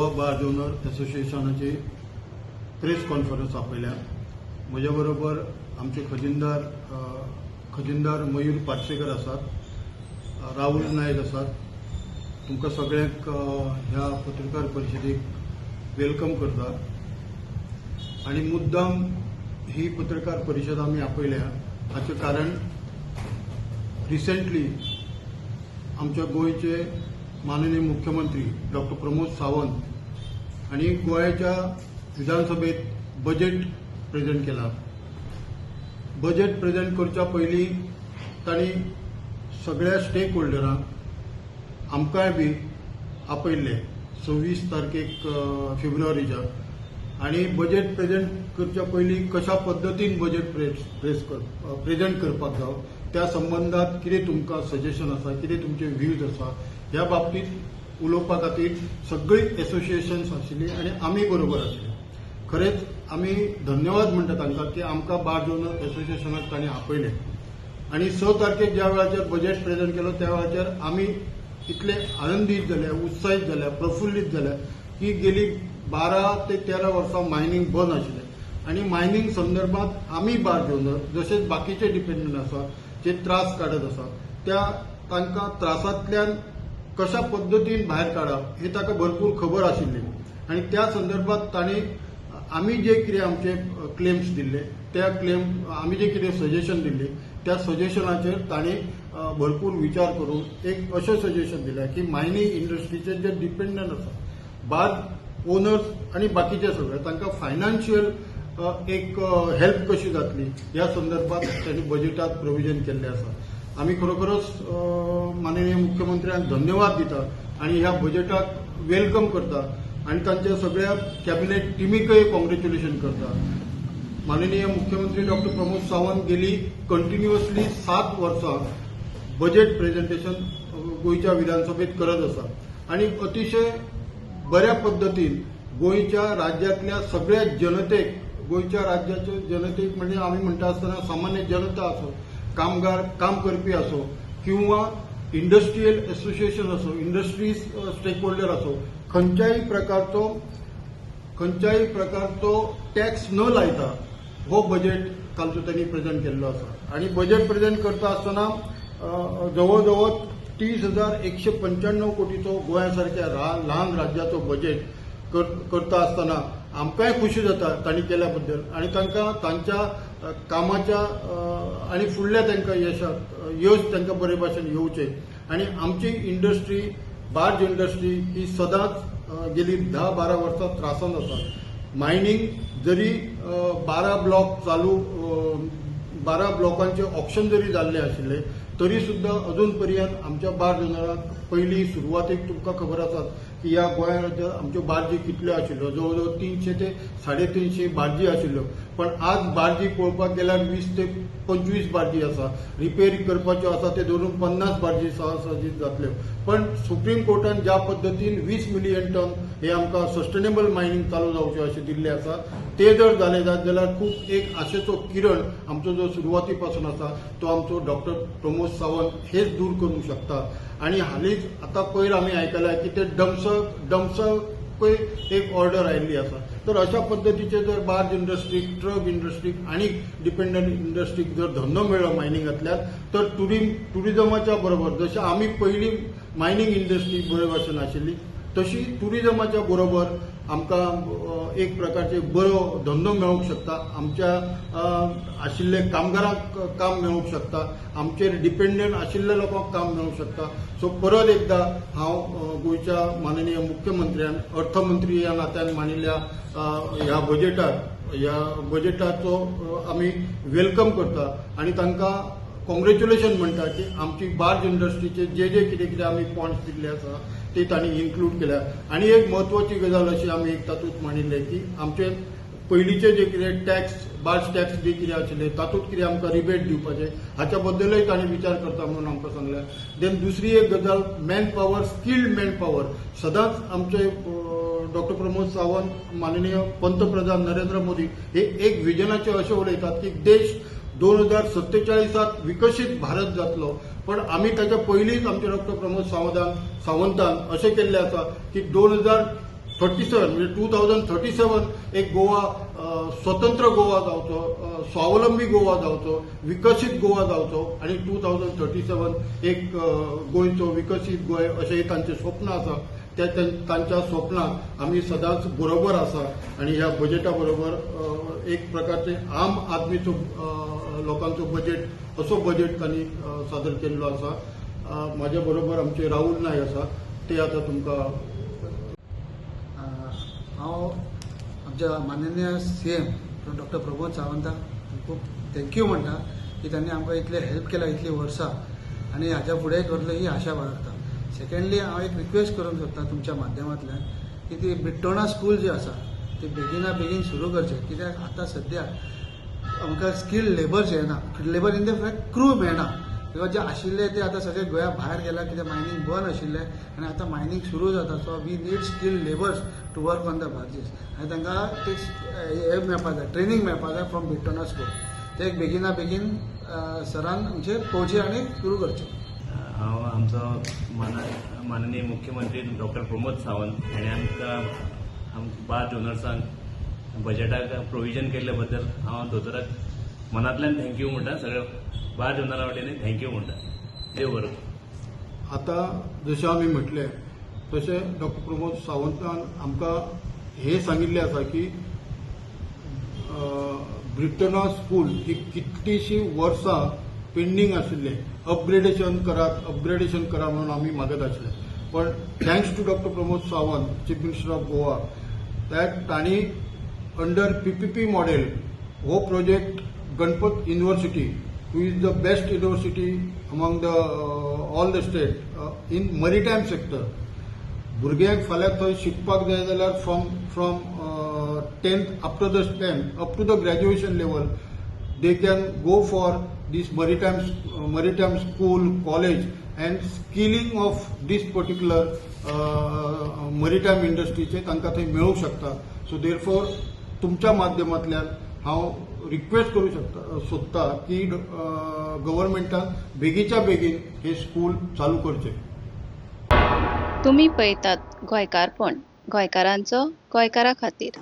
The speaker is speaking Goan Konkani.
गोवा बार्ज ओनर असोसिएशनाची प्रेस कॉन्फरन्स आपयल्या. म्हज्या बरोबर आमचे खजिनदार मयूर पार्सेकर आसात, राहुल नायक आसात. तुमकां सगळ्यांक ह्या पत्रकार परिशदेक welcome करता आनी मुद्दाम ही पत्रकार परिशद आमी आपयल्या हाचें कारण रिसेंटली आमच्या गोंयचे माननीय मुख्यमंत्री डॉक्टर प्रमोद सावंत हांणी गोंयाच्या विधानसभेत बजेट प्रेझेंट केला. बजेट प्रेझेंट करच्या पयलीं तांणी सगळ्या स्टेक होल्डरांक, आमकांय बी आपयल्ले 26 तारखेक फेब्रुवारीच्या आनी बजेट प्रेझेंट करच्या पयलीं कशा पद्दतीन बजेट प्रेस प्रेस कर प्रेझेंट करपाक जाव, त्या संबंदात कितें तुमकां सजेशन आसा, कितें तुमचे व्ह्यूज आसा, ह्या बाबतींत उलोवपा खातीर सगळीं एसोसिएशन्स आशिल्लीं आनी आमी बरोबर आशिल्ले. खरेंच आमी धन्यवाद म्हणटा तांकां की आमकां बार्ज ओनर एसोसिएशनाक तांणी आपयलें आनी 6 तारखेक ज्या वेळाचेर बजेट प्रेझेंट केलो त्या वेळाचेर आमी इतले आनंदीत जाले, उत्साहीत जाले, प्रफुल्लीत जाले की गेली 12 ते 13 वर्सां मायनींग बंद आशिल्लें आनी मायनींग संदर्भात आमी बार्ज ओनर जशेंच बाकीचे डिपेंडंट आसा जे त्रास काडत आसा, त्या तांकां त्रासांतल्यान कशा पद्दतीन भायर काडप हे ताका भरपूर खबर आशिल्ली. आनी त्या संदर्भात तांणी आमी जे कितें आमचे क्लेम्स दिल्ले, त्या क्लेम आमी जे कितें सजेशन दिल्ले, त्या सजेशनाचेर तांणी भरपूर विचार करून एक अशें सजेशन दिलें की मायनींग इंडस्ट्रीचेर जे डिपेंडंट आसा बार्ज ओनर्स आनी बाकीचे सगळे, तांकां फायनान्शियल एक हेल्प कशी जातली ह्या संदर्भात तांणी बजेटात प्रोविजन केल्लें आसा. आमी खरोखरच माननीय मुख्यमंत्र्यांक धन्यवाद दिता आनी ह्या बजेटाक welcome करता आनी तांच्या सगळ्या कॅबिनेट टिमीकय कॉंग्रेच्युलेशन करता. माननीय मुख्यमंत्री डॉक्टर प्रमोद सावंत गेली कंटिन्युअसली 7 वर्सां बजेट प्रेझेंटेशन गोंयच्या विधानसभेत करत आसा आनी अतिशय बऱ्या पद्दतीन गोंयच्या राज्यांतल्या सगळ्या जनतेक, गोंयच्या राज्याच्या जनतेक म्हणजे आमी म्हणटा आसतना सामान्य जनता आसो, कामगार काम करपी आसो किंवा इंडस्ट्रियल एसोसिएशन असो, इंडस्ट्रीज स्टेक होल्डर असो, खंयच्याय प्रकारचो टॅक्स न लायता हो बजेट कालचो त्यांनी प्रेझेंट केल्लो आसा. आनी बजेट प्रेझेंट करता आसतना जवळ जवळ 30,195 कोटीचो गोंया सारक्या ल्हान राज्याचो बजेट करता आसतना आमकांय खुशी जाता तांणी केल्या बद्दल आनी तांकां तांच्या कामाच्या आनी फुडल्या तांकां यशाक यश तांकां बरे भाशेन येवचें. आनी आमची इंडस्ट्री, बार्ज इंडस्ट्री ही सदांच गेली 10-12 वर्सां त्रासांत आसा. मायनींग जरी 12 ब्लॉक चालू, 12 ब्लॉकांचे ऑक्शन जरी जाल्ले आशिल्ले तरी सुद्दां अजून पर्यंत आमच्या बार्ज ओनराक, पयलीं सुरवातेक तुमकां खबर आसात की ह्या गोंया राज्यात आमच्यो बार्जी कितल्यो आशिल्ल्यो, जवळ जवळ 300 ते 350 बार्जी आशिल्ल्यो. पण आज बार्जी पळोवपाक गेल्यार 20 ते 25 बार्जी आसा. रिपेर करपाच्यो आसा ते धरून 50 बार्जी सहजासहजी जातल्यो. पण सुप्रीम कोर्टान ज्या पद्दतीन 20 मिलियन टन हे आमकां सस्टेनेबल मायनींग चालू जावचें अशें दिल्लें आसा, ते जर जालें जायत जाल्यार खूब एक आशेचो किरण आमचो जो सुरवाती पासून आसा तो आमचो डॉक्टर प्रमोद सावंत हेच दूर करूंक शकता. आनी हालींच आतां पयर आमी आयकलां की ते डम्प्सकूय एक ऑर्डर आयिल्ली आसा. तर अशा पद्दतीचे जर बार्ज इंडस्ट्रीक, ट्रक इंडस्ट्रीक आनी डिपेंडंट इंडस्ट्रीक जर धंदो मेळ्ळो मायनिंगांतल्यान तर टुरिजमाच्या बरोबर जशें आमी पयलीं मायनींग इंडस्ट्री बरे भाशेन आशिल्ली तशी टुरिजमाच्या बरोबर आमकां एक प्रकारचे बरो धंदो मेळूंक शकता, आमच्या आशिल्ले कामगारांक काम मेळूंक शकता, आमचेर डिपेंडंट आशिल्ल्या लोकांक काम मेळूंक शकता. सो परत एकदां हांव गोंयच्या माननीय मुख्यमंत्र्यान अर्थमंत्री ह्या नात्यान मांडिल्ल्या ह्या बजेटाचो आमी welcome करता आनी तांकां कॉंग्रेच्युलेशन म्हणटा की आमची बार्ज इंडस्ट्रीचे जे जे कितें कितें आमी पॉयंट्स दिल्ले आसा ते तांणी इन्क्लूड केल्या. आनी एक म्हत्वाची गजाल अशी आमी एक तातूंत मांडिल्लें की आमचे पयलींचे जे कितें टॅक्स, बार्ज टॅक्स बी कितें आशिल्ले, तातूंत कितें आमकां रिबेट दिवपाचें हाच्या बद्दलय तांणी विचार करता म्हणून आमकां सांगलें. Then दुसरी एक गजाल, man power, skilled man power. सदांच आमचे डॉक्टर प्रमोद सावंत, माननीय पंतप्रधान नरेंद्र मोदी हे एक विजनाचे अशें उलयतात की देश 2047त विकसीत भारत जातलो. पण आमी ताच्या पयलींच आमचे डॉक्टर प्रमोद सावंतान अशें केल्लें आसा की दोन हजार 37 म्हणजे 2037 एक गोवा स्वतंत्र गोवा जावचो, स्वावलंबी गोवा जावचो, विकसीत गोवा जावचो आनी 2037 एक गोंयचो विकसीत गोंय अशें तांचें स्वप्न आसा. त्या तांच्या स्वप्नाक आमी सदांच बरोबर आसा आनी ह्या बजेटा बरोबर एक प्रकारचे आम आदमीचो लोकांचो बजेट असो बजेट तांणी सादर केल्लो आसा. म्हाज्या बरोबर आमचे राहुल नायक आसा, ते आतां तुमकां. हांव आमच्या माननीय सीएम डॉक्टर प्रमोद सावंताक खूब thank you म्हणटा की तांणी आमकां इतलें हेल्प केलां इतलीं वर्सां आनी हाच्या फुडें करतले ही आशा बाळगता. सेकंडली, हांव एक रिक्वेस्ट करूंक सोदता तुमच्या माध्यमांतल्यान की ती बिट्टोणा स्कूल जी आसा ती बेगिना बेगीन सुरू करचें, कित्याक आतां सद्या आमकां स्किल्ड लेबर्स येना, labour in the fact crew मेळना, because जे आशिल्ले ते आतां सगळे गोंया भायर गेला, कित्याक मायनींग बंद आशिल्लें आनी आतां मायनींग सुरू जाता. So we need skilled labours to work on the barges आनी तांकां ते हें मेळपा जाय, ट्रेनींग मेळपा जाय फ्रॉम बिट्टोणा स्कूल. ते एक बेगिना बेगीन सरान आमचे पळोवचें आनी सुरू करचें. हांव आमचो माननीय मुख्यमंत्री डॉक्टर प्रमोद सावंत हाणें आमकां बार्ज ओनर्सांक बजेटाक प्रोविजन केल्ले बद्दल हांव दोतोराक मनांतल्यान thank you म्हणटा. सगळ्या बार्ज ओनरा वटेन thank you म्हणटा. देव बरो. आतां जशें आमी म्हटलें तशें डॉक्टर प्रमोद सावंतान आमकां हें सांगिल्लें आसा की ब्रिटना स्कूल ही कितलींशीं वर्सां पेंडींग आशिल्लें, अपग्रेडेशन करात, अपग्रेडेशन करा म्हणून आमी मागत आशिल्ले, पण thanks to Doctor Pramod Sawant, Chief Minister of Goa, that तांणी अंडर पीपीपी मॉडेल हो project Ganpat University, who is the best university among the all the state in maritime sector. भुरग्यांक फाल्यां थंय शिकपाक जाय जाल्यार from 10th up to the 10th up to the graduation level they can go for this maritime school, college and skilling of this particular maritime इंडस्ट्रीचे तांकां थंय मेळूंक शकता. सो देरफोर तुमच्या माध्यमांतल्यान हांव रिक्वेस्ट करूं शकता सोदता की गव्हर्मेंटान बेगीच्या बेगीन हे स्कूल चालू करचें. तुमी पळयतात गोंयकारपण, गोंयकारांचो गोंयकारा खातीर.